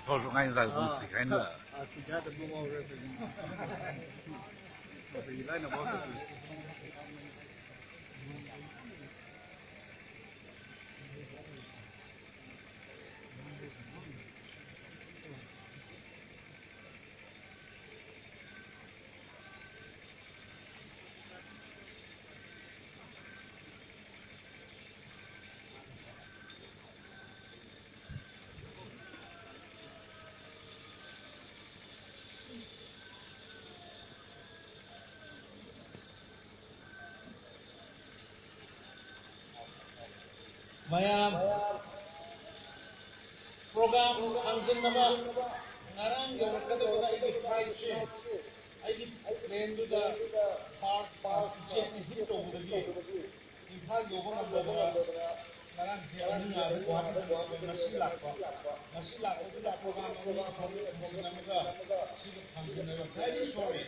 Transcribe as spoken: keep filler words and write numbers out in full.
Thosho ngai za kung si kaina. Mayam, program khangazin naba ngarang yau kada kada aiki flight chi, aiki plane tu da part part jet ni hit to kada di. Imphal yau ba ngarang da ngarang si ani ngarang Guwahati da ngarang si lak ba, ngarang si lak ba tu da program ni khangazin naba si khangazin naba. Very sorry.